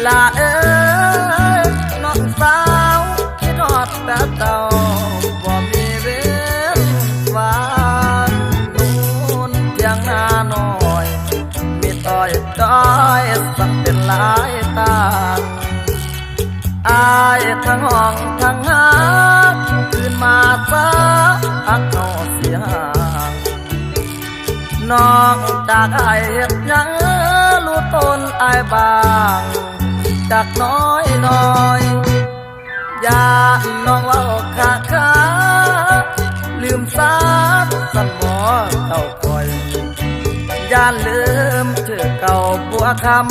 ຕາເອີຍ ນ້ອງສາວ ຄິດຮອດແຕ່ເຈົ້າ ບໍ່ມີເວນວານ ໜູນທຽງນານ້ອຍ ມີຕ້ອຍຈ້ອຍ ສັກເປັນລາຍຕາ ອ້າຍທັງຮ້ອງທັງຮັກ ຄືນມາຊາ ຮັກເຮົາຊິຫ່າງ ນ້ອງຈາກອ້າຍເຮັດຫຍັງ ຮູ້ຕົນອ້າຍບ້າງ ຈັກໜ້ອຍໜ້ອຍ ຢ້ານນ້ອງເວົ້າຄ້າໆ ລືມສາ ຊັ້ນບໍ່ເຈົ້າຂ້ອຍ ຢ້ານລືມຊື່ເກົ່າບົວຄຳ